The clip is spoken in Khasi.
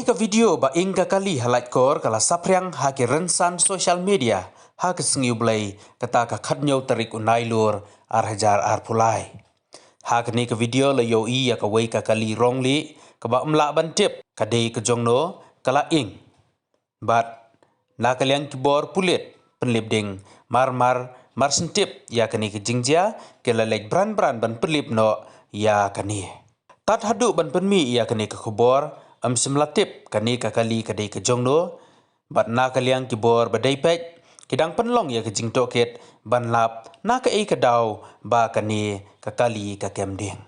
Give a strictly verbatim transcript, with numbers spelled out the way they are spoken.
Ka video ba ing ka kali ha Laitkor ka la saphriang ha ki rynsan social media ha ka sngi U Blei, kata ka khatnïew tarik u Nailur ar hajar arphew lai. Ha kane ka video la ïohi ïa kawei ka kali rong lieh kaba ym lah ban tip ka dei ka jongno ka la ing. Bad na ka liang ki bor pulit pynlip ding, mar mar mar shen tip ïa kane ka jingjia, ki la leit bran bran ban pynlip noh ïa kane. Tad haduh ban pynmih ïa kane ka khubor, ym shym la tip kane ka kali ka dei ka jongno. Bad na ka liang ki bor ba dei peit, ki dang pynlong ïa ka jingtohkit ban lap na kaei ka daw ba kane ka kali ka kem ding.